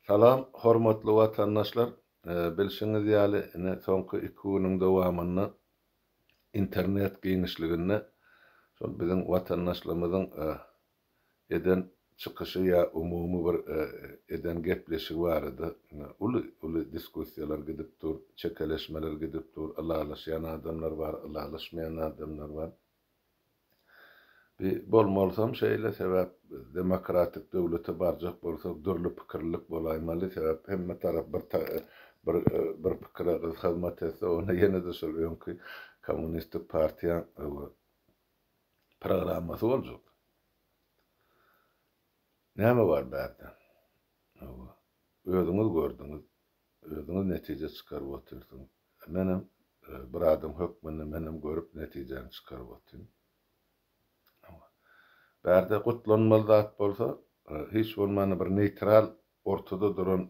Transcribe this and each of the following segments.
Salam hormatly watandaşlar! Bilşiňiz ýaly ine soňky iki günüň dowamynda internet giňişliginde şol biziň watandaşlarymyzyň eden çykyşy ýa umumy bir eden gepleşigi barada uly uly diskussiýalar gidip dur, çekeleşmeler gidip dur, ylalaşýan adamlar bar, ylalaşmaýan adamlar bar. Bi bolmalysam şeýle, sebäp demokratik döwlete barjak bolsak dürli pikirlilik bolaýmaly, sebäp hemme tarap bir bir bir pikire hyzmat etse onda ýene-de şol öňki kommunistik partiýaň programmasy boljak. Näme bar bärde? Özüňiz gördüňiz, özüňiz netije çykaryp otyrsyňyz. Menem bir adam hökmünde menem görüp netijäni çykaryp otyryn. Bärde gutlanmaly zat bolsa, hiç bolmanda bir neýtral ortada duran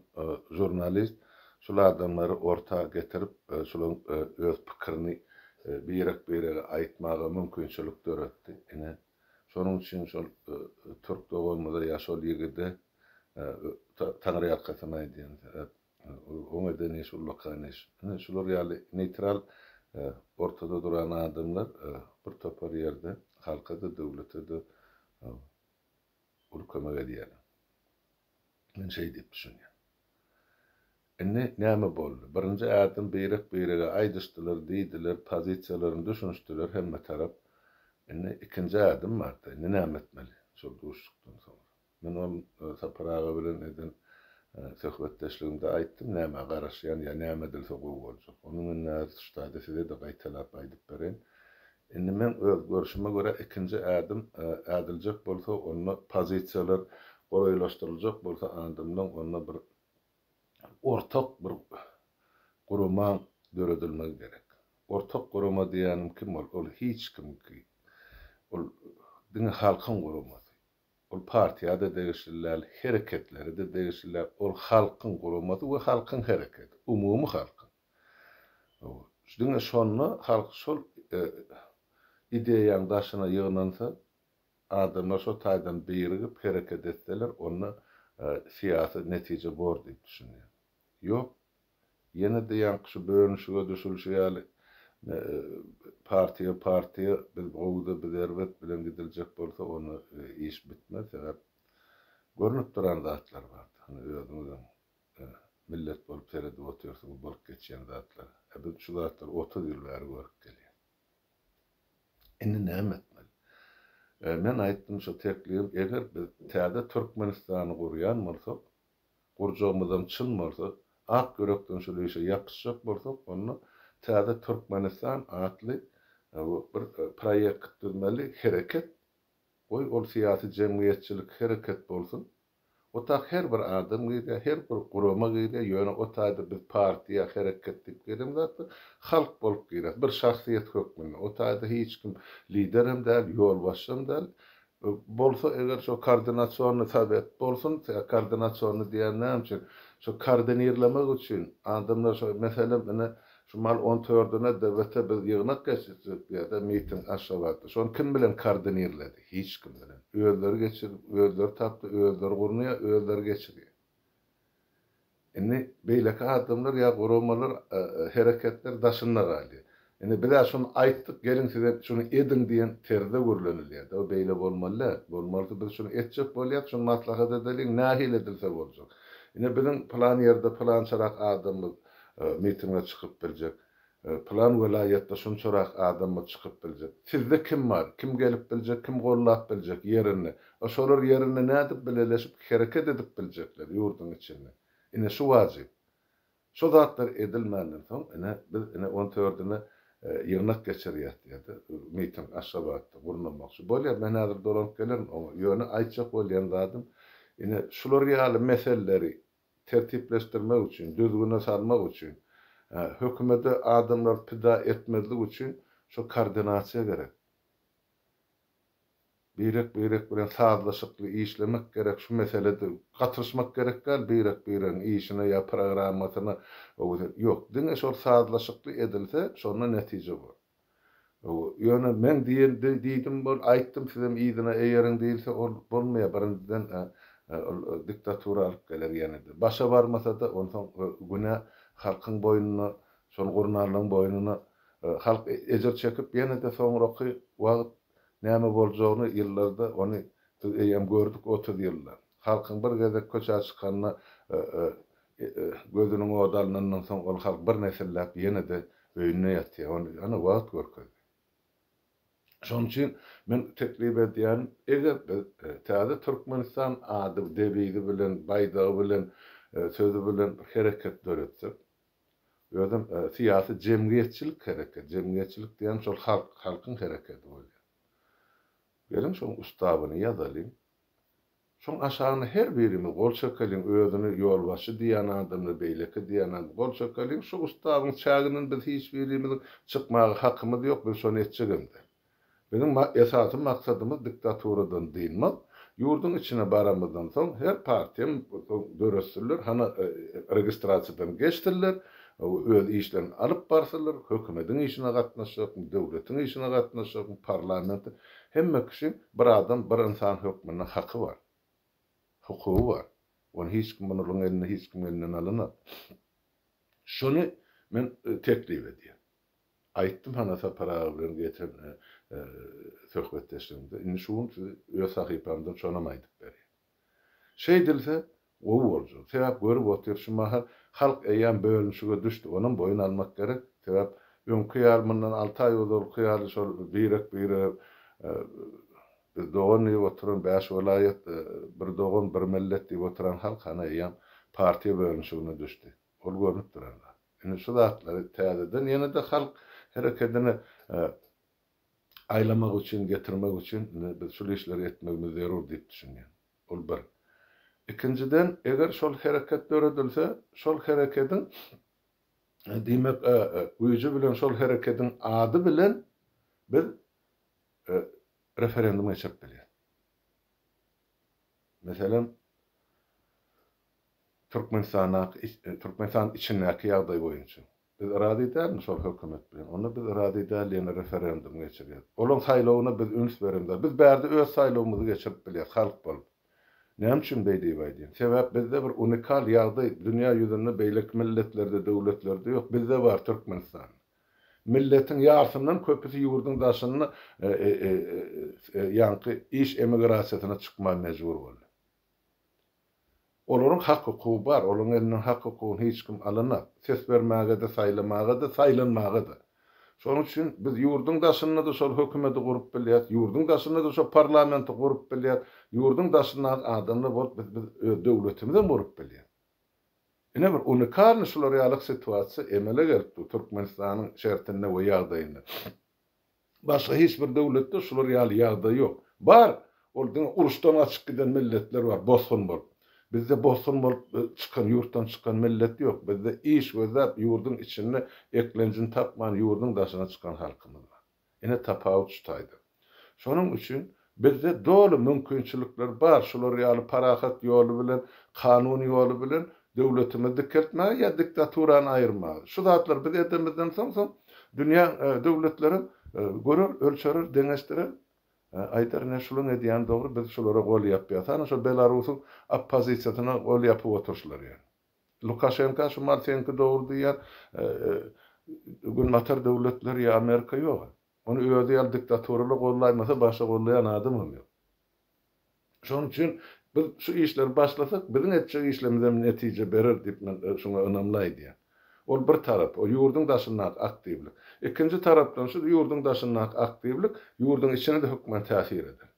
žurnalist şul adamlary orta getirip, şularyň öz pikirini birek-birege aýtmaga mümkinçilik döretdi. Ine, şonuň üçin şol türk doganymyza ýa şol ýigide taňryýalkasyn aýdýan. Sebäp oň eden işi ullakan iş. Ine, şular ýaly neýtral ortada duran adamlar bir topar ýerde halka-da, döwlete-de uly kömek edýärler. Men şeý diýip düşünýän. Indi näme boldy? Birinji ädim birek-birege aýdyşdylar, diýdiler, pozisiýalaryny düşünişdiler hemme tarap. Indi ikinji ädim barda. Indi näme etmeli şol duşuşykdan soňra? Men ol Sapar aga bilen eden söhbetdeşligimde aýtdym, nämä garaşýan ýa näme edilse gowy boljak. Ony men häzir şu taýda size-de gaýtalap aýdyp bereýin. Indi meň öz görşüme görä ikinji ädim ädiljek bolsa onda pozisiýalar golaýlaşdyryljak bolsa adamlaň onda bir ortak bir guramaň döredilmegi gerek. Ortak gurama diýýänim kim ol? Ol hiç kimki. Ol diňe halkyň guramasy. Ol partiýa-da degişli däl, hereketlere-de degişli däl. Ol halkyň guramasy we halkyň hereketi. Umumy halkyň. Diňe şonda halk şol ideýaň daşyna ýygnansa, adamlar şo taýdan birigip hereket etseler, onda syýasy netije bor diýip düşünýän. Ýok, ýene-de ýaňky şu bölünişige düşülşi ýaly partiýa partiýa, biz gowy-da, biz erbet bilen gidiljek bolsa, onda iş bitmez. Sebäp görnüp duran zatlar bar. Hany özüňizem Millet bolup seredip otyrsyňyz bolup geçýän zatlara. A biz şu zatlary 30 ýyl bäri görüp gelýäs. Indi näme etmeli? Men aýtdym şu teklibim eger biz täze Türkmenistany gurýan bolsak, gurjagymyzam çyn bolsa, ak ýürekden şul işe ýapyşjak bolsak, onda täze Türkmenistan atly bir proýekt düzmeli, hereket, goý ol syýasy jemgyýetçilik hereket bolsun, O tak her bir adam girýär, her bir gurama girýär, ýöne o taýda biz partiýa, hereket diýip gelen zatlar, halk bolup girýäs, bir şahsyýet hökmünde. O taýda hiç kim liderem däl, ýolbaşçam däl. Bolsa eger şo koordinasionnyý sowet bolsun, koordinasionnyý diýýän näme üçin? Şo koordinirlemek üçin adamlar şo meselem ine şu mal on dördüne DWT biz ýygnak geçirjek diýýär-de miting Aşgabatda. Şony kim bilen koordinirledi? Hiç kim bilen. Özleri geçirip, özleri tapdy, özleri gurnaýar, özleri geçirýär. Indi beýleki adamlar ýa guramalar, hereketler daşynda galýar. Indi biz-ä şuny aýtdyk, geliň sizem şuny ediň diýen terzde gürlenilýär-de. O beýle bolmaly däl. Bolmalysy biz şuny etjek bolýas, şuny maslahat edeliň, nähili edilse boljak. Ine biziň pylan ýerde pylançarak adamymyz mitinge çykyp biljek. Pylan welaýatda şunçarak adamymyz çykyp biljek. Sizde kim bar? Kim gelip biljek, kim gollap biljek ýerinde? A şolar ýerinde nädip bileleşip hereket edip biljekler ýurduň içinde? Ine şu wajyp. Şo zatlar edilmänden soň ine biz ine on dördüne ýygnak geçirýäs diýýärdi. Miting Aşgabatda gurnamakçy. Bolýar men häzir dolanyp gelerin oňa. Ýöne aýtjak bolýan zadym ine şular ýaly meseleleri tertipleşdirmek üçin, düzgüne salmak üçin, hökümete adamlary pida etmezlik üçin şo koordinasiýa gerek. Birek-birek bilen sazlaşykly işlemek gerek, şu meselede gatyşmak gerek däl birek-biregiň işine ýa programmasyna, ýok, diňe şol sazlaşykly edilse, şonda netije bor. Ýöne meň diýen diýdim bol, aýtdym sizem yzyna eýeriň diýilse ol bolmaýar. Birinjiden. Ol diktatura alyp geler ýene-de. Başa barmasa-da, onsoň günä halkyň boýnuna, şol gurnanlaryň boýnuna. Halk ejir çekip, ýene-de soňraky wagt näme boljagyny ýyllarda ony biz eýýäm gördük 30 ýylda. Halkyň bir gezek köçä çykanyna gözüniň ody alnandan soň ol halk bir nesilläp ýene-de öýünde ýatýar. Ony ana wagt görkezdi. Şonuň üçin men teklip edýärin, eger biz täze Türkmenistan ady, dewizi bilen, baýdagy bilen, sözi bilen bir hereket döretsek, özem syýasy jemgyýetçilik hereket, jemgyýetçilik diýýänim şol halk, halkyň hereketi bolýar. Geliň şoň ustawyny ýazalyň. Şoň aşagyna her birimiz gol çekeliň, özüni ýolbaşçy diýýän adamlar, beýleki diýýän adam, gol çekeliň, şu ustawyň çäginden biz hiç birimiziň çykmaga hakymyz ýok, biz şony etjegem däl. Biziň esasy maksadymyz diktaturadan dynmak, ýurduň içine baramyzdan soň her partiýam döretsinler, hana registrasiýadan geçsinler, öz işlerini alyp barsynlar, hökümediň işine gatnaşjakmy, döwletiň işine gatnaşjakmy, parlamentiň, Hemme kişiň bir adam, bir ynsan hökmünde haky bar. Hukugy bar. Ony hiç kim olaryň elinde hiç kim elinden alanok. Şony men teklip edýän. Aýtdym hana Sapar aga bilen geçen söhbetdeşligimde. Indi şu gün size öz sahypamdan şonam aýdyp berýän. Şeýdilse, gowy boljak. Sebäp görüp otyr şu mahal halk eýýäm bölünişige düşdi. Onam boýun almak gerek. Sebäp öňki ýaly mundan alty aý ozalky ýaly şol birek-birege biz dogan diýip oturan bäş welaýat bir dogan bir millet diýip oturan halk hany eýýäm partiýa bölünişigine düşdi. Ol görnüp duran zat. Indi şu zatlary täzeden ýene-de halk herekedine aýlamak üçin, getirmek üçin indi biz şul işleri etmegimiz zerur diýip düşünýän. Ol bir. Ikinjiden, eger şol hereket döredilse, şol herekediň diýmek, güýji bilen şol herekediň ady bilen biz referendum geçirip bilýäris. Meselem, Türkmenistandaky, Türkmenistanyň içindäki ýagdaý boýunça. Biz razy dälmi şol hökümet bilen? Onda biz razy däl diýen referendum geçirýäs. Olaň saýlawyna biz üns beremzok. Biz bärde öz saýlawymyzy geçirip bilýäs halk bolup. Näme üçin beý diýip aýdýan? Sebäp bizde bir unikal ýagdaý dünýä ýüzünde beýleki milletlerde döwletlerde ýok. Bizde bar Türkmenistanda. Milletiň ýarsyndan köpüsi ýurduň daşynda ýaňky iş emigrasiýasyna çykmaga mejbur boldy. Olaryň hak-hukugy bar, olaryň elinden hak-hukugyny hiç kim alanak. Ses bermäge-de, saýlamaga-da, saýlanmaga-da. Şonuň üçin biz ýurduň daşynda-da şol hökümeti gurup bilýäris, ýurduň daşynda-da şol parlamenti gurup bilýäris, ýurduň daşyndaky adamlar bolup biz biz öz döwletimizem gurup bilýäris. Ine bir unikalnyý şular ýalyk situasiýa emele gelip dur Türkmenistanyň şertinde we ýagdaýynda. Başga hiç bir döwletde şular ýaly ýagdaý ýok. Bar, ol diňe uruşdan gaçyp giden milletler bar, bosgun bolup. Bizde bosgun bolup çykan, ýurtdan çykan millet ýok. Bizde iş gözläp, ýurduň içinde eklenjini tapman ýurduň daşyna çykan halkymyz bar. Ine tapawut şu taýda. Şonuň üçin bizde doly mümkinçilikler bar şular ýaly parahat ýoly bilen, kanun ýoly bilen döwletimizi dikeltmäge ýa diktaturany aýyrmaga. Şu zatlary biz edemizden soň soň dünýä döwletlerem görer, ölçerer, deňeşdirer, aýdar ine şulaň edýäni dogry biz şulara gol ýapýas. Ana şol Belarusyň oppozisiýasyna gol ýapyp oturyşlar ýaly. Lukaşenka şu mal seňki dogry diýýän günbatar döwletleri ýa Amerika ýok. Ony özi ýaly diktaturalar gollaýmasa başga gollaýan adamam ýok. Şonuň üçin biz şu işleri başlasak biziň etjek işlerimizem netije berer diýip men şuňa ynamly aýdýan. Ol bir tarapy, o ýurduň daşyndaky aktiwlik. Ikinji tarapdan şu ýurduň daşyndaky aktiwlik ýurduň içine-de hökman täsir eder.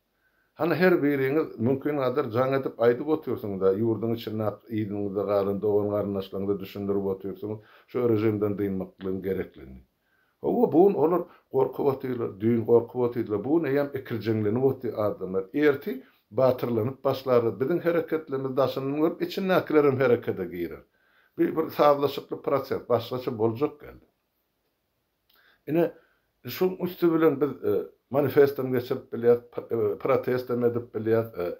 Hany her biriňiz mümkingadar jaň edip aýdyp otyrsyňyza, ýurduň içindäki yzyňyzda galan dogan-garyndaşlaryňyza düşündirip otyrsyňyz şu režimden dynmaklygyň gerekligini. Hawa, bu gün olar gorkup otyrlar, düýn gorkup otyrdylar, bu gün eýýäm ikirjiňlenip otyr adamlar. Ertir batyrlanyp başlarlar, biziň hereketlerimizi daşyndan görüp içindäkilerem herekete girer. Bu bir sazlaşykly proses, başgaça boljak däl. Ine, şuň üsti bilen biz manifestem geçirip bilýäris, protestem edip bilýäris,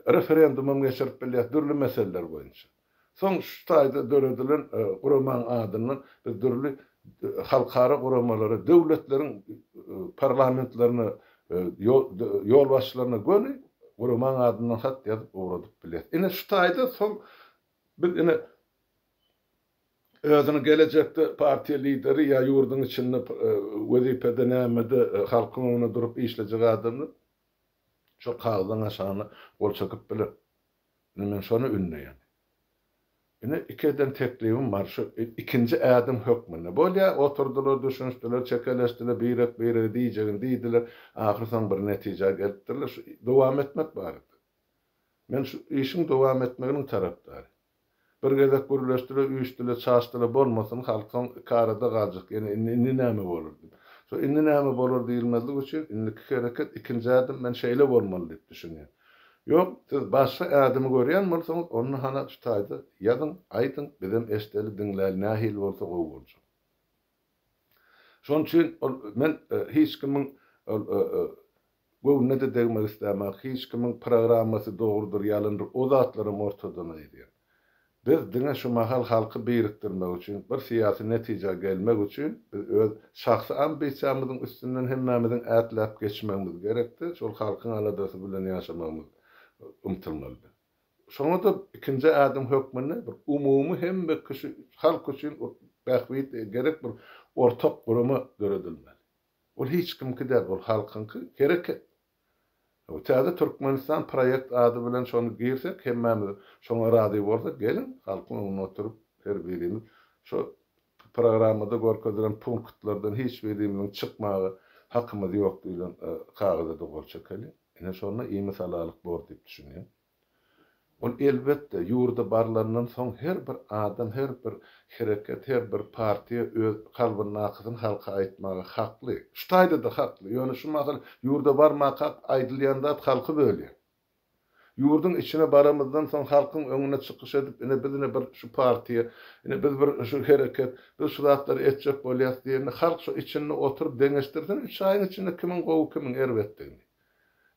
referendumam geçirip bilýäris dürli meseleler boýunça. Soň şu taýda döredilen guramaň adyndan biz dürli halkara guramalara, döwletleriň parlamentlerine, ýolbaşçylaryna göni. Guramaň adyndan hat ýazyp ugradyp bilýäs. Ine şu taýda soň biz ine özüni gelejekde partiýa lideri ýa ýurduň içinde wezipede nämede halkyň öňünde durup işlejek adamlar şol kagyzyň aşagyna gol çekip biler. Ine men şony ündeýän. Ine iki eden teklibim bar şu ikinji ädim hökmünde. Bolýa oturdylar düşünişdiler çekeleşdiler birek birege diýjegini diýdiler ahyr soň bir netijä gelipdirler şu dowam etmek barada. Men şu işiň dowam etmeginiň tarapdary. Bir gezek gürleşdiler üýşdüler çaşdylar bolmasyn halk soň ikarada galjak ýene indi indi näme bolar diýip. Şo indi näme bolar diýilmezlik üçin indiki hereket ikinji ädim men şeýle bolmaly diýip düşünýän. Ýok, siz başga ädimi görýän bolsaňyz, onda hana şu taýda ýazyň, aýdyň, bizem eşdeli, diňläli, nähili bolsa gowy boljak. Şonuň üçin ol men hiç kimiň ol göwnüne-de degmek islämok, hiç kimiň programmasy dogrudyr, ýalandyr, o zatlaram ortadan aýyrýan. Biz diňe şu mahal halky birikdirmek üçin, bir syýasy netijä gelmek üçin biz öz şahsy ambisiýamyzyň üstünden hemmämiziň ätläp geçmegimiz gerekdi, şol halkyň aladasy bilen ýaşamagymyz ymtylmaly biz. Şoňa-da ikinji ädim hökmünde bir umumy hemme kişi halk üçin bähbit gerek bir ortak gurama döredilmeli. Ol hiç kimki däl, ol halkyňky hereket. Täze Türkmenistan proýekt ady bilen şony girsek, hemmämiz şoňa razy bolsak, geliň, halkyň öňünde oturyp, her birimiz şo programmada görkezilen punktlardan hiç birimiziň çykmaga hakymyz ýok diýlen kagyza-da gol çekeliň. Ine, şonda imisalalyk bor diýip düşünýän. Ol elbetde, ýurda barlandan soň her bir adam, her bir hereket, her bir partiýa öz kalbyndakysyny halka aýtmaga hakly. Şu taýda-da hakly. Ýöne şu mahal ýurda barmakak aýdylýan zat halky bölýär. Ýurduň içine baramyzdan soň halkyň öňünde çykyş edip, ine biz ine bir şu partiýa, ine biz bir şu hereket, biz şu zatlary etjek bolýas diýende halk şu içinde oturyp deňeşdirsin üç aýyň içinde kimiň gowy, kimiň erbetdigini.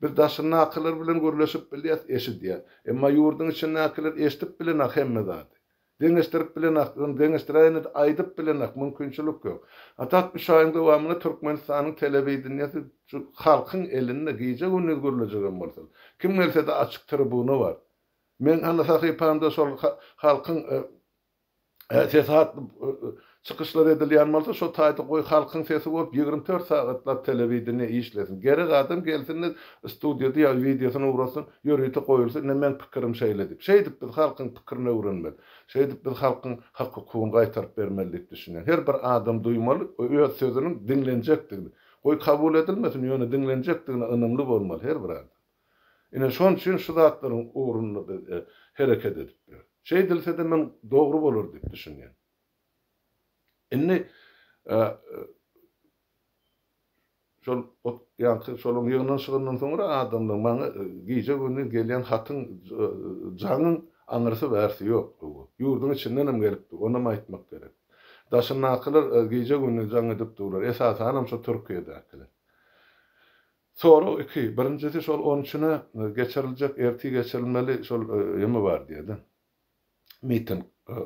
Biz daşyndakylar bilen gürleşip bilýäs, eşidýäs. Emma ýurduň içindäkiler eşidip bilenak hemme zady. Deňeşdirip bilenak, ony deňeşdiräýende-de aýdyp bilenak, mümkinçilik ýok. A tak üç aýyň dowamynda Türkmenistanyň telewideniýesi şu halkyň elinde, gije-gündiz gürlejegem bolsalar. Kim gelse-de açyk tribuna bar. Meň hany sahypamda şol halkyň Sesi atly çykyşlar edilýän bolsa, şo taýda goý halkyň sesi bolup 24 sagatlap telewideniýe işlesin. Gerek adam gelsin-de studiýada ýa wideosyny ugratsyn, ýörite goýulsyn, ine meň pikirim şeýle diýip. Şeýdip biz halkyň pikirini öwrenmeli. Şeýdip biz halkyň hak-hukugyny gaýtaryp bermeli diýip düşünýän. Her bir adam duýmaly öz sözüniň diňlenjekdigini. Goý kabul edilmesin, ýöne diňlenjekdigine ynamly bolmaly her bir adam. Ine, şonuň üçin şu zatlaryň ugrunda biz hereket edip ýörüs. Şeýdilse-de men dogry bolar diýip düşünýän. Indi şol ýaňky şolaryň ýygnanyşygyndan soňra adamlaryň maňa gije-gündiz gelýän hatyň, jaňyň aňyrsy-bärsi ýok. Ýurduň içindenem gelipdi, onam aýtmak gerek. Daşyndakylar gije-gündiz jaň edip durlar, esasanam şo Türkiýedäkiler. Sorag iki, birinjisi şol on üçüne geçiriljek, ertir geçirilmeli şol ýeme bar diýýär-de, miting.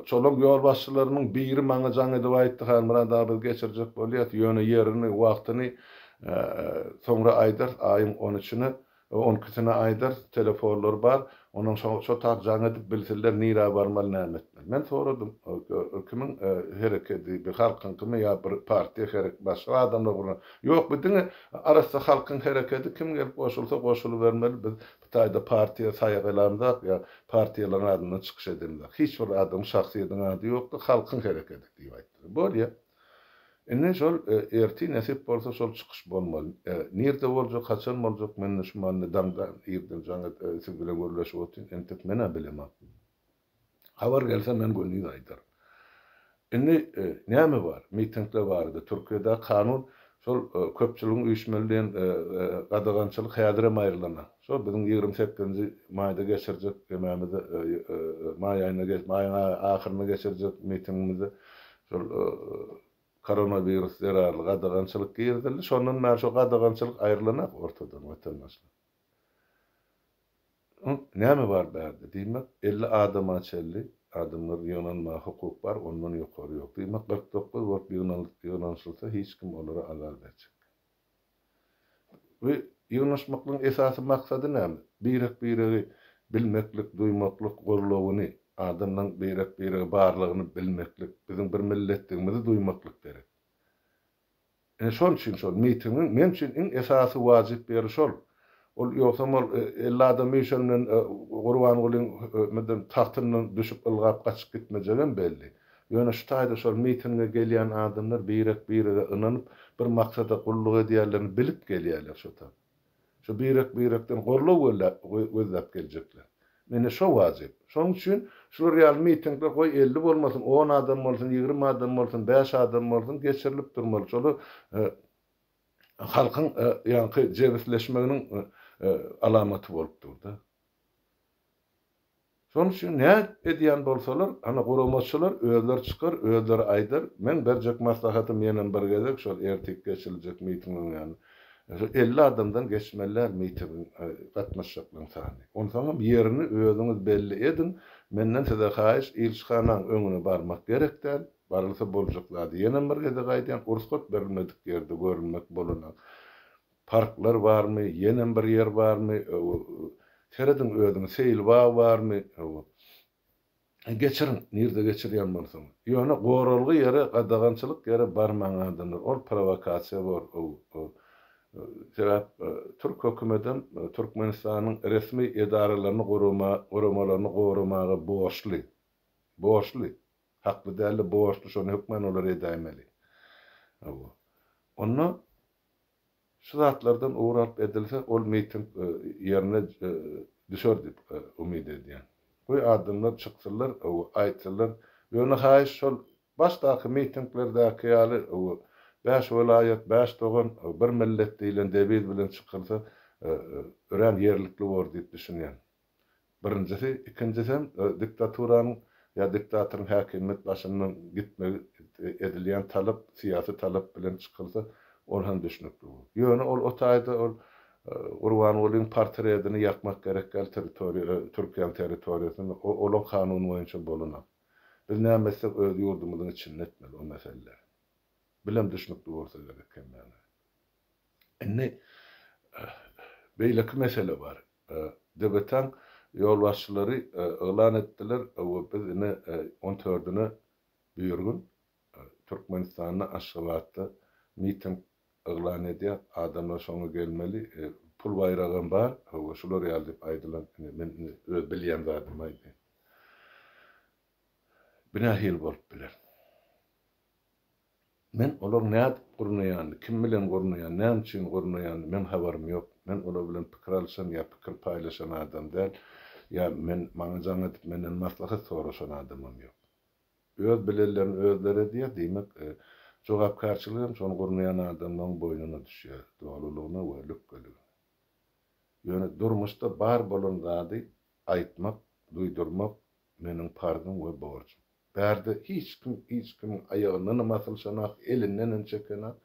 Şolaň ýolbaşçylarynyň biri maňa jaň edip aýtdy, Halmyrat aga biz geçirjek bolýas, ýöne ýerini, wagtyny soňra aýdarys, aýyň on üçüne, on ikisine aýdarys, telefonlary bar, ondan şo şo tak jaň edip bilsinler nirä barmaly, näme etmeli. Men soradym, kimiň herekedi, bir halkyňkymy ýa bir partiýa herek, başga adamlar gurnan. Ýok, bu diňe Arassa halkyň herekedi kim gelip goşulsa goşulybermeli biz bu taýda partiýa saýgylamzak ýa partiýalaryň adyndan çykyş edemzok hiç bir adamyň şahsyýediň ady ýokdy halkyň herekedi diýip aýtdylar bolýa indi şol ertir nesip bolsa şol çykyş bolmaly nirde boljak haçan boljak mende şu many daňdan irden jaň et siz bilen gürleşip otyryn entek menä bilemok. Habar gelse men gündiz aýdaryn. Indi näme bar? Mitingler barada Türkiýede kanun şol köpçüligiň üýşmeli diýen gadagançylyk häzirem aýrylanok. Şol biziň 28-nji maýda geçirjek gemämizde maý aýynda maýyň ahyrynda geçirjek mitingimizde şol koronawirus zerarly gadagançylyk girizildi. Şondan bäri şol gadagançylyk aýrylanok ortadan watandaşlar. Näme bar bärde? Diýmek, 50 adama çenli adamlar ýygnanmaga hukuk bar, ondan ýokary ýok. Diýmek, 49 bolup ýygnanyşylsa, hiç kim olara azar berjek. Bu. Ýygnaşmaklygyň esasy maksady näme? Birek-biregi bilmeklik, duýmaklyk, goldawyny, adamlaň birek-birege barlygyny bilmeklik, biziň bir milletdigimizi duýmaklyk gerek. Ine şonuň üçin şol mitingiň men üçin iň esasy wajyp ýeri şol. Ol ýogsam ol 50 adam üýşenden Gurbangulyň meden tagtyndan düşüp ylgap gaçyp gitmejegem belli. Ýöne şu taýda şol mitinge gelýän adamlar birek-birege ynanyp bir maksada gulluk edýänlerini bilip gelýärler şo tap. Şu birek-birekden goldaw gözläp geljekler. Mende şo wajyp. Şonuň üçin şular ýaly mitingler goý 50 bolmasyn, on adam bolsun, 20 adam bolsun, bäş adam bolsun geçirilip durmaly. Şolar halkyň ýaňky jebisleşmeginiň alamaty bolup dur-da. Şonuň üçin nädip edýän bolsalar, ana guramaçylar özleri çykar, özleri aýdar. Meň berjek maslahatym ýenem bir gezek şol ertir geçiriljek mitingiň ýany şo 50 adamdan geçmeli däl mitingiň gatnaşjaklaryň sany. Onsoňam ýerini özüňiz belli ediň. Menden size haýyş, ilçihanaň öňüne barmak gerek däl. Barylsa boljak zady ýenem bir gezek aýdýan, rugsat berilmedik ýerde görünmek bolanok. Parklar barmy, ýenem bir ýer barmy, serediň özüňiz, seýilbag barmy, geçiriň, nirde geçirýän bolsaňyz. Ýöne goralgy ýere, gadagançylyk ýere barmaň adamlar, ol prowokasiýa bor. Sebäp türk hökümedem Türkmenistanyň resmi edaralaryny guramalaryny goramaga borçly. Borçly. Hakly däl-de borçly, şony hökman olar edäýmeli. Onda Şu zatlardan ugur alyp edilse ol miting ýerine düşer diýip umyt edýän. Goý adamlar çyksynlar aýtsynlar. Ýöne haýyş şol başdaky mitinglerdäki ýaly bäş welaýat bäş dogan bir millet diýlen dewiz bilen çykylsa örän ýerlikli bor diýip düşünýän. Birinjisi, ikinjisem diktaturanyň ýa diktatoryň häkimiýet başyndan gitmegi edilýän talap, syýasy talap bilen çykylsa, ol hem düşnükli bolar. Ýöne ol o taýda ol Gurbangulyň portredini ýakmak gerek däl territoriýa, Türkiýäň territoriýasynda, o olaň kanuny boýunça bolanok. Biz näme etsek öz ýurdumyzyň içinde etmeli o meseleleri. Bilem düşnükli bolsa gerek hemmäňize. Indi beýleki mesele bar. DBT-niň ýolbaşçylary yglan etdiler we biz ine on dördüne birgün Türkmenistanda Aşgabatda miting yglan edýär, adamlar şoňa gelmeli, pul baýragam bar we şular ýaly diýip aýdylan ine men indi öz bilýän zadymy aýdýan. Bu nähili bolup biler? Men olaryň nädip gurnaýanyny, kim bilen gurnaýanyny, näme üçin gurnaýanyny meň habarym ýok. Men olar bilen pikir alyşan ýa pikir paýlaşan adam däl, ýa men maňa jaň edip menden maslahat soraşan adamam ýok. Öz bilenlerini özleri edýär, diýmek, jogapkärçilik hem şony gurnaýan adamlaryň boýnuna düşýär, dolulygyna we lükgeligine. Ýöne durmuşda bar bolan zady aýtmak, duýdurmak meniň parzym we borjum. Bärde hiç kim hiç kimiň aýagyndanam asylyşanak, elindenem çekenak.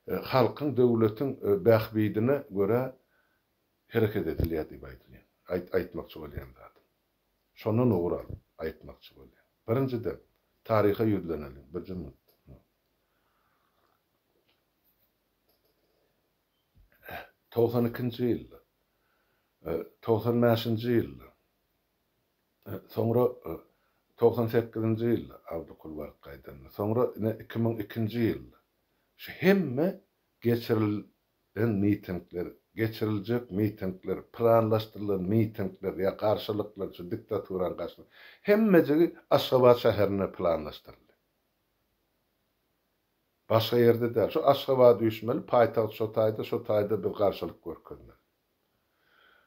Halkyň, döwletiň bähbidine görä hereket edilýär diýip aýdylýar. Aýtmakçy bolýan zadym. Şondan ugur alyp aýtmakçy bolýan. Birinjiden, taryha ýüzleneliň. Birje minut. 92-nji ýylda, 95-nji ýylda Soňra 98-nji ýylda Abdykul baryp gaýdanda, soňra ine 2002-nji ýylda şu hemme geçirilen mitingler, geçiriljek mitingler, planlaşdyrylan mitingler ýa garşylyklar şu diktaturanyň garşysyna hemmejigi Aşgabat şäherinde planlaşdyryldy. Başga ýerde däl. Şu Aşgabada üýşmeli, paýtagt şo taýda, şo taýda biz garşylyk görkezmeli.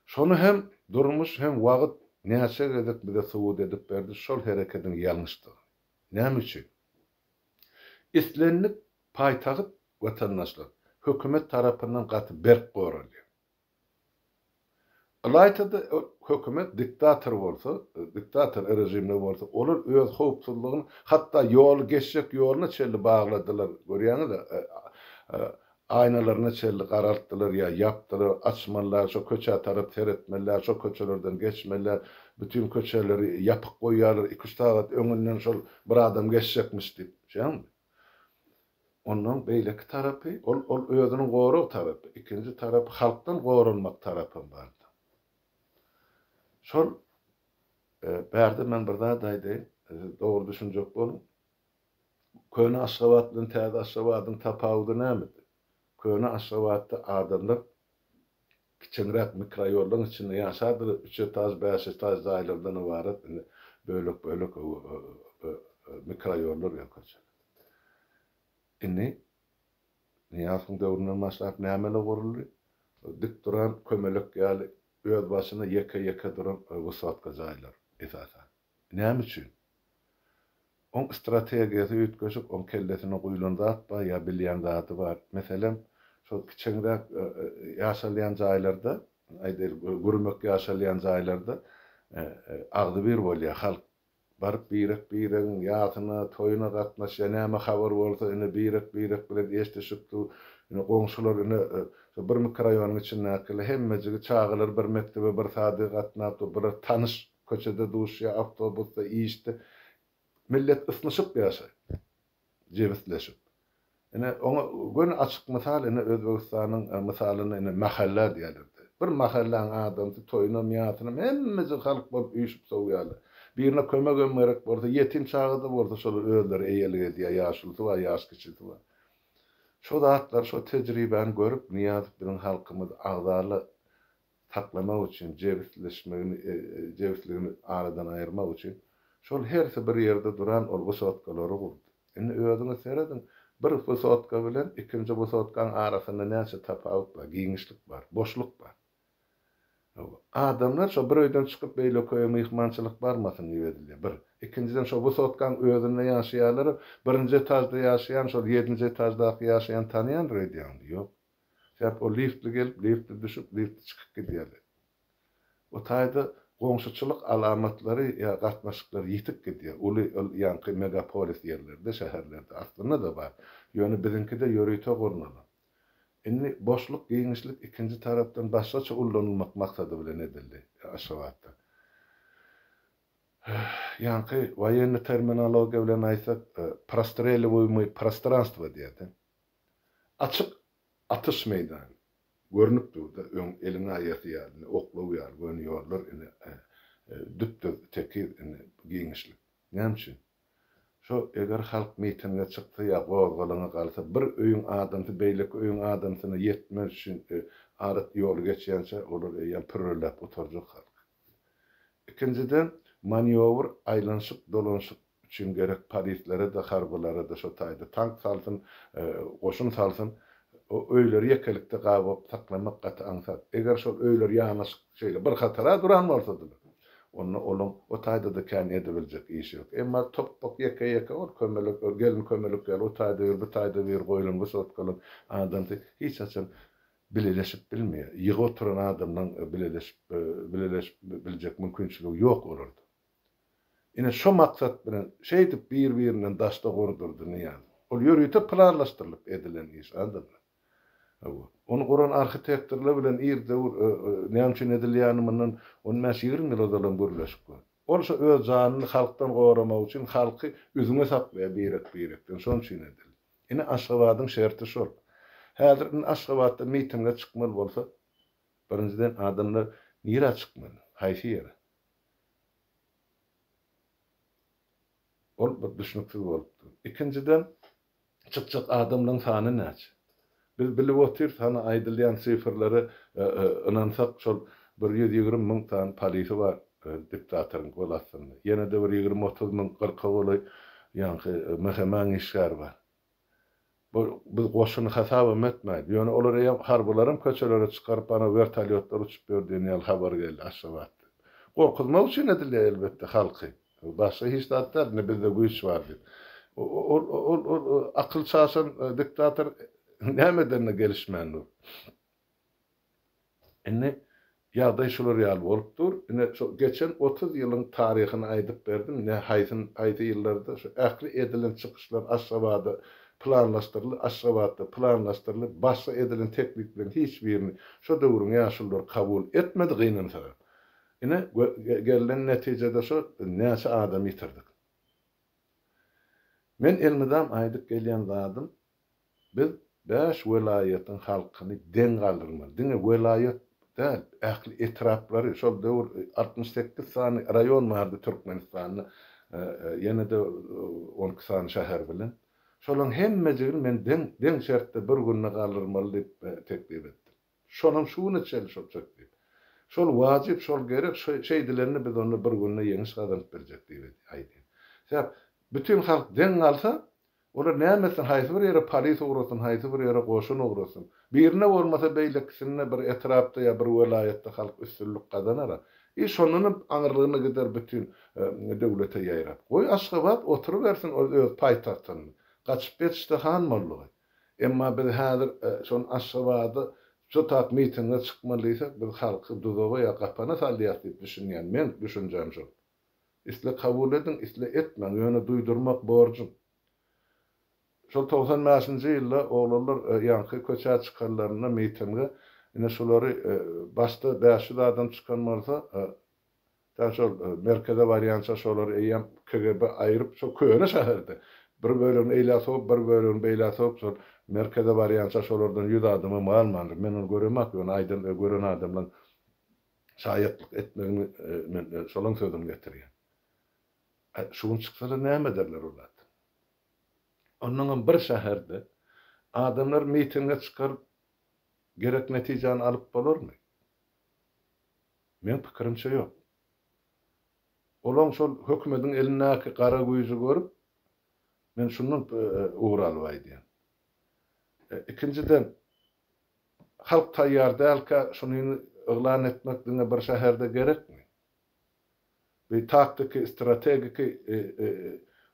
Şony hem durmuş hem wagt näçe gezek bize subut edip berdi şol herekediň ýalňyşdygyny. Näme üçin? Islendik paýtagt watandaşlar hökümet tarapyndan gaty berk goralýar. Ylaýta-da hökümet diktator bolsa, diktator režimde bolsa, olar öz howpsuzlygyny hatda ýoly geçjek ýoluna çenli bagladylar, görýäňiz-ä, Aýnalaryna çenli garaltdylar ýa ýapdylar, açmalylar, şo köçä tarap seretmeliler, şo köçelerden geçmeliler, bütin köçeleri ýapyk goýýarlar, iki-üç sagat öňünden şol bir adam geçjekmiş diýip, şeýdäňmi? Ondan beýleki tarapy, ol ol özüniň gorag tarapy, ikinji tarapy halkdan goranmak tarapam bardy. Şol bärde men bir zat aýdaýyn, siz dogry düşünjek boluň. Köne Aşgabat bilen täze Aşgabadyň tapawudy nämede? Köne Aşgabatda adamlar kiçeňräk mikroýollaryň içinde ýaşardylar, üç etaž, bäş etaž jaýlardan ybarat indi bölek-bölek mikroýollar ýa köçeler. Indi Nyýazowyň döwründen başlap nämeler guruldy? Dik duran kömelek ýaly özbaşyna ýeke-ýeke duran wysotka jaýlar esasan. Näme üçin? Oň strategiýasy üýtgeşik, oň kellesine guýlan zat bar ýa bilýän zady bar. Meselem, şol kiçeňräk ýaşalýan jaýlarda, aýdaýlyk, gürmek ýaşalýan jaýlarda agzybir bolýar halk. Baryp birek-biregiň ýasyna, toýuna gatnaşýar, näme habar bolsa ine birek-birek bilen eşdişip dur. Ine goňşular ine şo bir mikroraýonyň içindäkiler hemmejigi çagalar bir mekdebe, bir sadige gatnap dur. Bular tanyş Köçede duşýar, awtobusda, işde. Millet ysnyşyp ýaşaýar. Jebisleşip. Ine, oňa göni açyk mysal, ine, Özbegistanyň mysalyny ine, mahalla diýýärler-de. Bir mahallaň adamsy toýunam, ýasynam hemmejik halk bolup üýşüp sowýarlar. Birine kömegem gerek bolsa, ýetim çaga-da bolsa şolar özleri eýelik edýär, ýaşulusy bar, ýaş kiçisi bar. Şo zatlary, şo tejribäni görüp, Nyýazow biziň halkymyzy agzala saklamak üçin, jebisleşmegini, jebisligini aradan aýyrmak üçin şol hersi bir ýerde duran ol wysotkalary gurdy. Indi özüňiz serediň, bir wysotka bilen ikinji wysotkaň arasynda näçe tapawut bar, giňişlik bar, boşluk bar. Hawa, adamlar şo bir öýden çykyp beýleki öýe myhmançylyk barmasyn diýip edilýär, bir. Ikinjiden şo wysotkaň özünde ýaşaýarlar, birinji etažda ýaşaýan şol ýedinji etaždaky ýaşaýany tanýandyr öýdýäňmi? Ýok. Sebäp o liftli gelip, liftli düşüp, liftli çykyp gidýärler. O taýda goňşuçylyk alamatlary ýa gatnaşyklar ýitip gidýär. Uly ol ýaňky megapolis ýerlerde, şäherlerde aslynda-da bar. Ýöne biziňkide ýörite gurnalan. Indi boşluk, giňişlik ikinji tarapdan başgaça ullanylmak maksady bilen edildi Aşgabatda. Ýaňky woýennyý terminologiýa bilen aýtsak, prostreliwaýmyý prostranstwo diýýär-de. Açyk atyş meýdany. Görnüp dur-da, öň eliň aýasy ýaly, indi oklaw ýaly göni ýollar, indi düp-düz, tekiz indi giňişlik. Näme üçin? Şo, eger halk mitinge çyksa ýa gozgalaňa galsa, bir öýüň adamsy beýleki öýüň adamsyna ýetmek üçin arat ýoly geçýänçä, olar eýýäm pürreläp gutarjak halk. Ikinjiden, manýowr, aýlanyşyk, dolanyşyk üçin gerek polislere-de, harbylara-da şo taýda tank salsyn, goşun salsyn. O öýleri ýekelikde gabap saklamak gaty aňsat. Eger şol öýler ýanaşyk şeýle bir hatara duran bolsadylar, onda olaň o taýda-da kän edebiljek işi ýok. Emma topbak ýeke-ýeke ol kömelek, ol gelin kömelek ýaly o taýda bir, bu taýda bir goýlan wysotkalar adamsy hiç haçan bileleşip bilmeýär. Ýygy oturan adamlaň bileleşip bileleşip biljek mümkinçiligi ýok olarda. Ine şo maksat bilen şeýdip bir-birinden daşda gurdurdy Nyýazow. Ol ýörite planlaşdyrylyp edilen iş adamlar. Hawa. Ony guran arhitektorlar bilen ir döwür näme üçin edilýänini mundan on bäş-ýigrimi ýyl ozalam gürleşip gör. Ol şo öz janyny halkdan goramak üçin halky üzňe saklaýar birek-birekden şonuň üçin edildi. Ine Aşgabadyň şerti şol. Häzir indi Aşgabatda mitinge çykmaly bolsa, birinjiden adamlar nirä çykmaly, haýsy ýere? Ol bir düşnüksiz bolup dur. Ikinjiden, çykjak adamlaryň sany näçe? Biz bilip otyrys, hany aýdylýan sifrlere ynansak, şol bir 120 müň sany polisi bar diktatoryň gol astynda. Ýene-de bir ýigrimi-otuz müň, kyrka golaý ýaňky MHM-iň işgäri bar. Bu biz goşuny hasabam etmäýik. Ýöne olar eýýäm harbylaram köçelere çykaryp, ana wertolýotlar uçup ýör diýen ýaly habar geldi Aşgabatdan. Gorkuzmak üçin edilýär elbetde halky. Başga hiç zat däl, indi bizde güýç bar diýip. Ol ol ol akyl çaşan diktator näme edenine gelişmän dur. Indi ýagdaý şular ýaly bolup dur. Ine şo geçen 30 ýylyň taryhyny aýdyp berdim. Ne haýsy haýsy ýyllarda şu ähli edilen çykyşlar Aşgabada planlaşdyryldy, Aşgabatda planlaşdyryldy. Başga edilen teklipleriň hiç birini şo döwrüň ýaşululary kabul etmedi gynansagam. Ine gelnen netijede şo näçe adam ýitirdik. Men elmydam aýdyp gelýän zadym. Biz bäş welaýatyň halkyny deň galdyrmaly. Diňe welaýat däl, ähli etraplary, şol döwür 68 sany raýon bardy Türkmenistanda, ýene-de 12 sany şäher bilen. Şolaryň hemmejigini men deň, deň şertde bir günde galdyrmaly diýip teklip etdim. Şonam şu güne çenli şol teklip. Şol wajyp, şol gerek, şeýdilende biz onda bir günde ýeňiş gazanyp biljek diýip aýdýan. Sebäp bütin halk deň galsa, olar näme etsin, haýsy bir ýere polis ugrasyn, haýsy bir ýere goşun ugrasyn. Birinde bolmasa beýlekisinde bir etrapda ýa bir welaýatda halk üstünlik gazanar-a. I şondanam aňyrlygyna gider bütin döwlete ýaýrap. Goý Aşgabat oturybersin ol öz paýtagtynda. Gaçyp ýetişdi han boldugy. Emma biz häzir şony Aşgabada şu tak mitinge çykmaly diýsek, biz halky duzaga ýa gapana salýas diýip düşünýän. Meň düşünjäm şol. Isle kabul ediň, isle etmäň, ýöne duýdurmak borjum. Şol 95-nji ýylda oglanlar ýaňky köçä çykanlarynda mitinge, ine şulary başda 500 adam çykan bolsa, Tä şol merkeze barýança şolary eýýäm KGB aýryp, şo köne şäherde bir bölegini eýlä sowup, bir bölegini beýlä sowup, şol merkeze barýança şolardan ýüz adamam galmandyr. Men ony göremak, ýöne aýdan gören adamlaň şaýatlyk etmegini men şolaň sözüni getirýän. Şu gün çyksalar näme ederler ol zat? Onnoňam bir şäherde adamlar mitinge çykaryp gerek netijäni alyp bolarmy? Meň pikirimçe ýok. Olaň şol hökümediň elindäki gara güýji görüp, men şundan ugur alyp aýdýan. Ikinjiden, halk taýýar dälkä şunyny yglan etmek diňe bir şäherde gerekmi? Bir taktiki, strategiki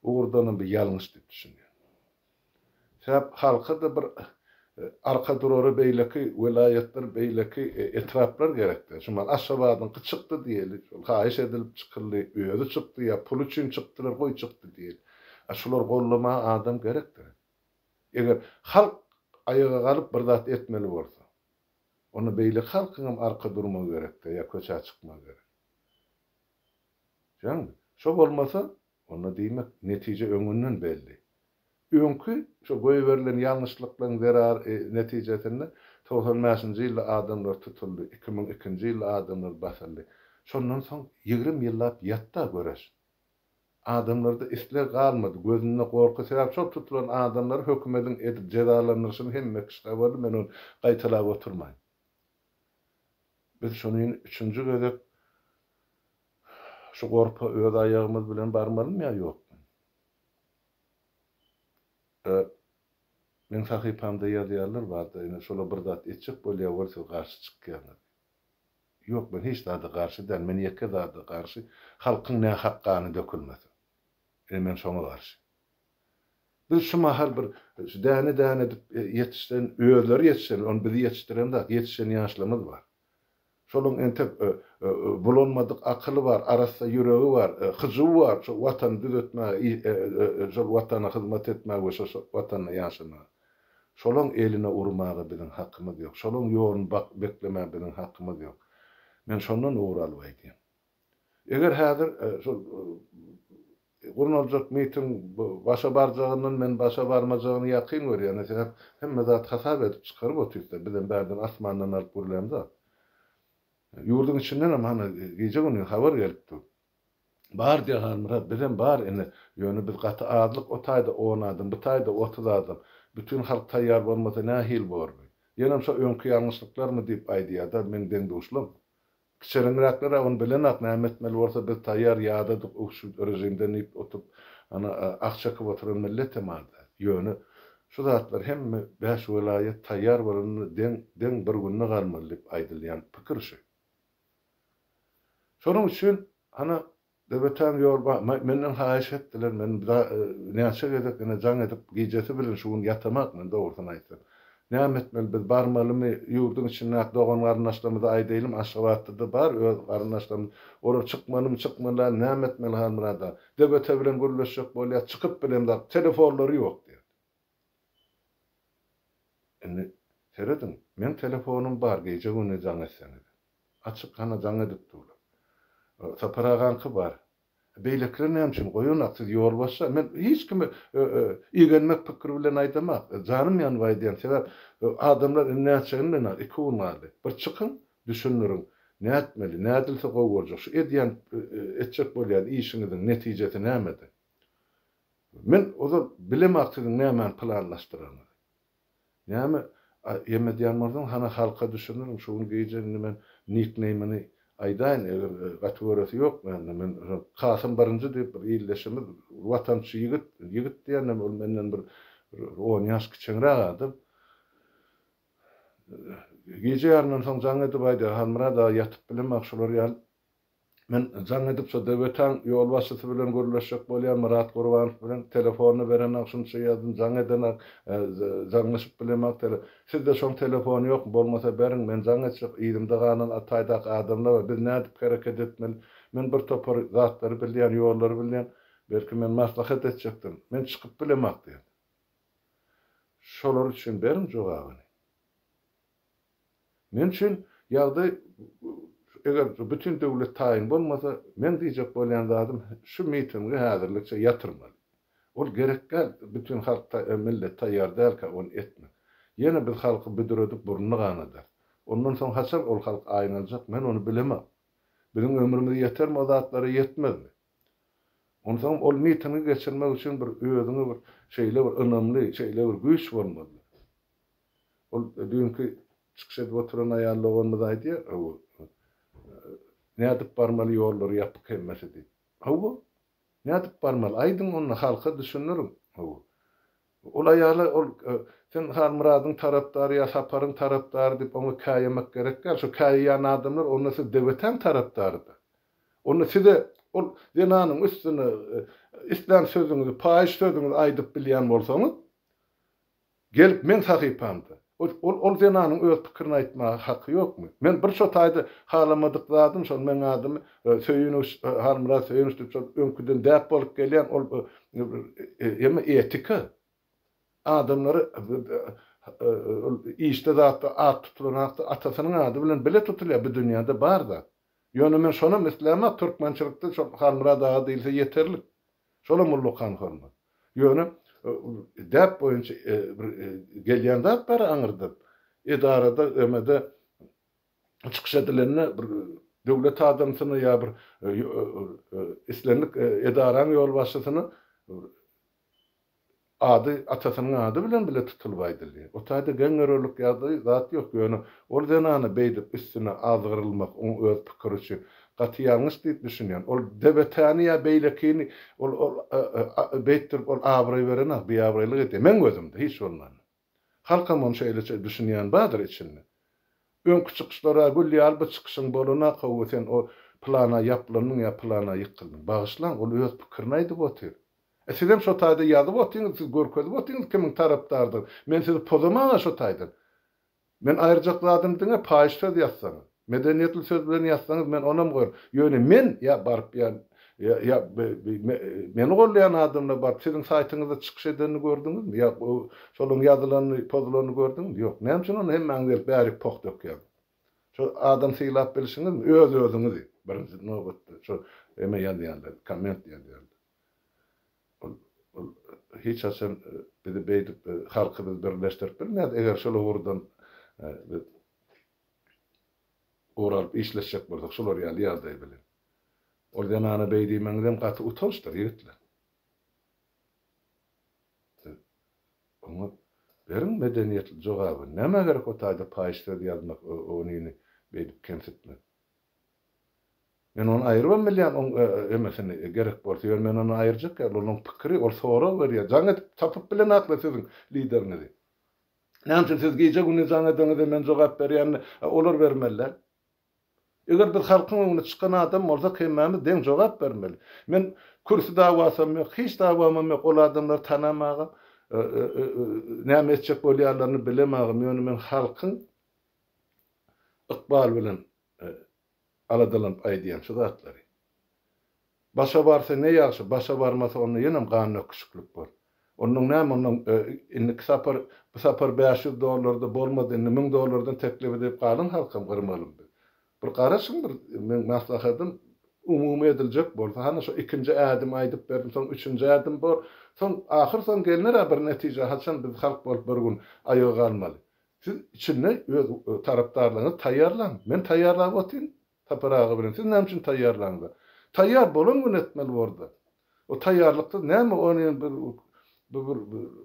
ugurdanam bir ýalňyş diýip düşünýän. Sebäp halka-da bir arka durara beýleki welaýatlar, beýleki etraplar gerekdi. Şu mahaly Aşgabadyňky çykdy diýeli, şol haýyş edilip çykyldy, özi çykdy ýa pul üçin çykdylar, goý çykdy diýeli. A şulary goldamaga adam gerekdir. Eger halk aýaga galyp bir zat etmeli bolsa, onda beýleki halkyňam arka durmagy gerekdi ýa köçä çykmagy gerek. Düşýäňmi? Şo bolmasa, onda diýmek netije öňünden belli. Öňki şo goýberilen ýalňyşlyklaryň zerar netijesinde 95-nji ýylda adamlar tutuldy, 2002-nji ýylda adamlar basyldy. Şondan soň ýigrimi ýyllap ýatda göreş. Adamlarda isleg galmady, gözünde gorky sebäp şol tutulan adamlary hökümediň edip jezalandyryşyny hemme kişi habarly men ony gaýtalap oturmaýyn. Biz şony üçünji gezek şu gorpa öz aýagymyz bilen barmalymy ýa ýokmy? Meň sahypamda ýazýarlar barda ine şolar bir zat etjek bolýar weli siz garşy çykýaňyz. Ýok men hiç zada garşy däl men ýeke zada garşy halkyň nähak gany dökülmesin. Ine men şoňa garşy. Biz şu mahal bir şu däne däne edip ýetişen özleri ýetişen ony bizi ýetişdiren zat ýetişen ýaşlarymyz bar. Şolaň entek bulanmadyk akyly bar, arassa ýüregi bar, hyjuwy bar şo Watany düzetmäge, şol Watana hyzmat etmäge we şo Watanda ýaşamaga. Şolaň eline urmaga biziň hakymyz ýok. Şolaň ýoluny beklemäge biziň hakymyz ýok. Men şondan ugur alyp aýdýan. Eger häzir şol gurnaljak miting başa barjagyndan men başa barmajagyny ýakyn görýän. Sebäp hemme zat hasap edip çykaryp otyrys-da, bizem bärden asmandan alyp gürlämzok. Ýurduň içindenem hany gije-gündiz habar gelip dur. Bar diýýär Halmyrat, bizem bar ine, ýöne biz gaty azlyk, o taýda on adam, bu taýda 30 adam. Bütin halk taýýar bolmasa nähili bor bu? Ýenem şo öňki ýalňyşlyklarmy diýip aýdýar-da meň deň-duşlam. Kiçereňräkler-ä ony bilenak, näme etmeli bolsa biz taýýar, ýadadyk şu režimden diýip oturyp, ana, ah çekip oturan milletem az däl. Ýöne şu zatlar hemme bäş welaýat taýýar bolanda deň, deň bir günde galmaly diýip aýdylýan pikir şu. Şonuň üçin, ana, Döbetäň ýol ba menden haýyş etdiler, men näçe gezek ine jaň edip gijesi bilen şu gün ýatamak men dogrusyny aýtsam. Näme etmeli biz barmalymy ýurduň içindäki dogan garyndaşlarymyza aýdaýlym Aşgabatda-da bar öz garyndaşlarymyz olar çykmalymy çykmaly dälmi näme etmeli Halmyrat aga. Döbete bilen gürleşjek bolýas çykyp bilemzok telefonlary ýok diýýär. Indi serediň meň telefonym bar gije gündiz jaň etseňiz. Açyk hana jaň edip durlar. Sapar agaňky bar. Beýlekiler näme üçin goýanak siz ýolbaşça men hiç kime igenmek pikiri bilen aýdamak janym ýanyp aýdýan sebäp adamlar indi nätjegini bilenok iki gün galdy bir çykyň düşündiriň nätmeli nädilse gowy boljak şu edýän etjek bolýan işiňiziň netijesi nämede men ozal bilemak siziň nämäni planlaşdyranyňyzy. Näme ýem edýän bolsaň hana halka düşündiriň şu gün gije indi men nikneýmini aýdaýyn eger gaty göresi ýok mende men Kasym birinji diýip bir ildeşimiz watançy ýigit ýigit diýenem ol menden bir on ýaş kiçeňräk adam gije ýaryndan soň jaň edip aýdýar Halmyrat aga ýatyp bilemok şular ýaly Men jaň edip şo DWT-iň ýolbaşçysy bilen gürleşjek bolýan Myrat Gurbanow bilen telefonyny berenak şunça ýazdym jaň edenak jaňlaşyp bilemak tele sizde şoň telefony ýokmy bolmasa beriň men jaň etjek yzymda galan ataýdaky adamlar bar biz nädip hereket etmeli men bir topar zatlary bilýän ýollary bilýän belki men maslahat etjekdim men çykyp bilemak diýdi şolar üçin beriň jogabyny. Men üçin ýagdaý eger bütin döwlet taýyn bolmasa, meň diýjek bolýan zadym şu mitingi häzirlikçe ýatyrmaly. Ol gerek däl, bütin halk millet taýýar dälkä ony etmek. Ýene biz halky büdüredip burnuny ganadarys. Ondan soň haçan ol halk aýňaljak, men ony bilemok. Biziň ömrümiz ýetermi o zatlara ýetmezmi? Onsoň ol mitingi geçirmek üçin bir özüňe bir şeýle bir ynamly, şeýle bir güýç bolmaly. Ol düýnki çykyş edip oturan aýal doganymyz aýdýar, hawa, nädip barmaly ýollary ýapyk hemmesi diýip. Hawa, nädip barmaly, aýdyň onda halka düşündiriň. Hawa. Ol aýala ol sen Halmyradyň tarapdary ýa Saparyň tarapdary diýip oňa käýemek gerek däl. Şo käýeýän adamlar onda siz DWT-niň tarapdaryda. Onda size ol zenanyň üstüne islän sözüňizi, paýyş sözüňizi aýdyp bilýän bolsaňyz, Gelip meň sahypamda. Ol ol zenanyň öz pikirini aýtmaga haky ýokmy? Men bir şo taýda halamadyk zadym şol meň adymy Söýünowiç Halmyrat Söýünowiç diýip şol öňküden däp bolup gelýän ol eme etika. Adamlary ol işde zatda at tutulan hakda atasynyň ady bilen bile tutulýar bu dünýäde bar zat. Ýöne men şonam islämok türkmençilikde şol Halmyrat aga diýilse ýeterlik. Şolam ullakan hormat. Ýöne däp boýunça bir gelýän zat bar aňyrdan. Edarada, emede çykyş edilende bir döwlet adamsyna ýa bir islendik edaraň ýolbaşçysyna Ady atasynyň ady bilen bile tutulyp aýdylýar. O taýda geň görerlik ýagdaý zat ýok, ýöne ol zenana beýdip üstüne azgyrylmak oň öz pikiri üçin gaty ýalňyş diýip düşünýän. Ol DBT-ni ýa beýlekini ol ol beýtdirip ol abraý berenok, biabraýlyk edýär. Meň gözümde hiç bolmanda. Halkam ony şeýleçe düşünýän bardyr içinde. Öňki çykyşlara gül ýaly bu çykyşyň bolanak hawa sen o pylana ýaplandyň ýa pylana ýykyldyň. Bagyşlaň ol öz pikirini aýdyp otyr. E sizem şo taýda ýazyp otyňyz siz görkezip otyňyz kimiň tarapdardygyny. Men sizi pozamana şo taýdan. Men aýyrjak zadym diňe paýyş söz ýazsaňyz. Medeniýetli söz bilen ýazsaňyz men onam goýaryn. Ýöne men ýa baryp ýa ýa meni gollaýan adamlar baryp siziň saýtyňyzda çykyş edenini gördüňizmi? Ýa şolaryň ýazylanyny, pozulanyny gördüňizmi? Ýok. Näme üçin onda hemmäňiz gelip bärik poh dökýäňiz? Şo adam sylap bilşiňizmi? Öz-özüňizi birinji nobatda şo eme ýazýanlar, komment ýazýanlar. Ol ol hiç haçan bizi beýdip halky biz birleşdirip bilmeris eger şol ugurdan biz ugur alyp işleşjek bolsak şular ýaly ýagdaý bilen. Ol zenana beý diýmegiňizem gaty utançdyr ýigitler. Siz oňa beriň medeniýetli jogaby. Nämä gerek o taýda paýyş söz ýazmak onyny beýdip kemsitmek. Men ony aýyrybam bilýän oň emesini gerek bolsa ýöne men ony aýyrjak däl ol oň pikiri ol sorag berýär jaň edip tapyp bilenakla siziň lideriňizi. Näme üçin siz gije gündiz jaň edeňizde men jogap berýän olar bermeli däl. Eger biz halkyň öňüne çykan adam bolsak hemmämiz deň jogap bermeli. Men kürsi dawasam ýok, hiç dawamam ýok, ol adamlary tanamagam, näme etjek bolýanlaryny bilemagam, ýöne men halkyň ykbaly bilen aladalanyp aýdýan şu zatlary. Başa barsa ne ýagşy, başa barmasa onda ýenem gan döküşiklik bor. Onnoň näme onnoň indiki sapar, bu sapar 500 dollarda bolmady indi 1000 dollardan teklip edip galan halkam gyrmalymy biz. Bir garaşyň bir meň maslahatym. Umumy ediljek bolsa, hany şo ikinji ädimi aýdyp berdim, soň üçünji ädim bor. Soň ahyr soň gelner-ä bir netije, haçan biz halk bolup bir gün aýaga galmaly. Siz içinde öz tarapdarlaryňyzy taýýarlaň. Men taýýarlap otyryn Sapar aga bilen. Siz näme üçin taýýarlaňyzok? Taýýar bolan gün etmeli borda. O taýýarlyksyz näme ony bir bu bir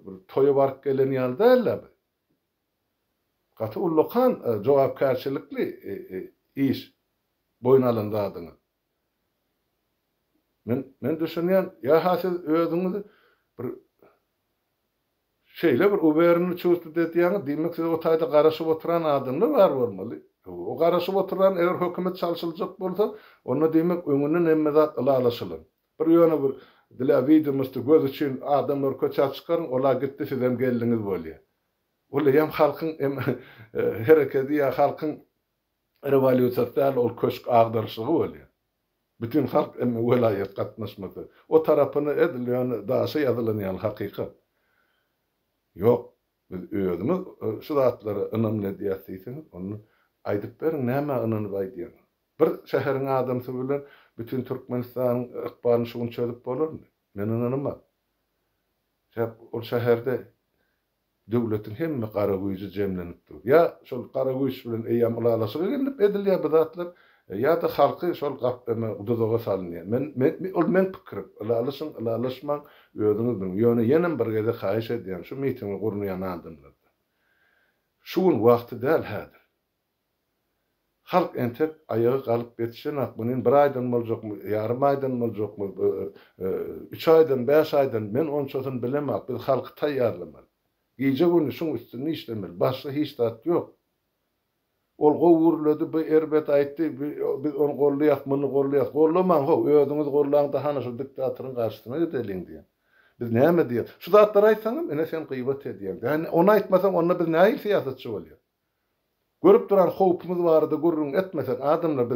bir toýa baryp gelen ýaly däl-ä bu. Gaty ullakan jogapkärçilikli iş boýun alan zadyňyz. Men men düşünýän, ýa-ha siz özüňizi bir şeýle bir uwerynny çувstwt edýäňiz, diýmek size o taýda garaşyp oturan adamlar bar bolmaly. O garaşyp oturan eger hökümet çalşyljak bolsa, onda diýmek öňünden hemme zat ylalaşylan. Bir ýöne bir dla widomosty göz üçin adamlary köçä çykaryň, ola gitdi sizem geldiňiz bolýa. Ol eýýäm halkyň herekedi ýa halkyň rewolýusiýasy däl, ol köşk agdaryşlygy bolýar. Bütin halk emme welaýat gatnaşmasa. O tarapyny edil ýöne daşa ýazylan ýaly hakykat. Ýok, biz özümiz şu zatlara ynamly edýäs diýseňiz, onda aýdyp beriň nämä ynanyp aýdýaňyz? Bir şäheriň adamsy bilen bütin Türkmenistanyň ykbalyny şu gün çözüp bolarmy? Men ynanamok. Sebäp ol şäherde döwletiň hemme gara güýji jemlenip dur. Ýa şol gara güýç bilen eýýäm ylalaşyga gelnip edilýär bu zatlar, ýa-da halky şol gap eme duzaga salynýar. Men, men, ol meň pikirim. Ylalaşyň, ylalaşmaň, özüňiz biliň. Ýöne ýenem bir gezek haýyş edýän, şu mitingi gurnaýan adamlardan. Şu gün wagty däl häzir. Halk entek aýaga galyp ýetişenak, muny bir aýdan boljakmy, ýarym aýdan boljakmy, üç aýdan, bäş aýdan, men onçasyny bilemok, biz halky taýýarlamaly. Gije-gündiz şuň üstünde işlemeli, başga hiç zat ýok. Ol gowy gürledi, bu erbet aýtdy, biz ony goldaýas, muny goldaýas. Goldamaň how, özüňiz goldaňda hany şu diktatoryň garşysyna gideliň diýen. Biz näme diýeris? Şu zatlary aýtsaňam, ine sen gybat edýäň. Ony aýtmasaň, onda biz nähili syýasatçy bolýas? Görüp duran howpumyz barada gürrüň etmesek, adamlar biz.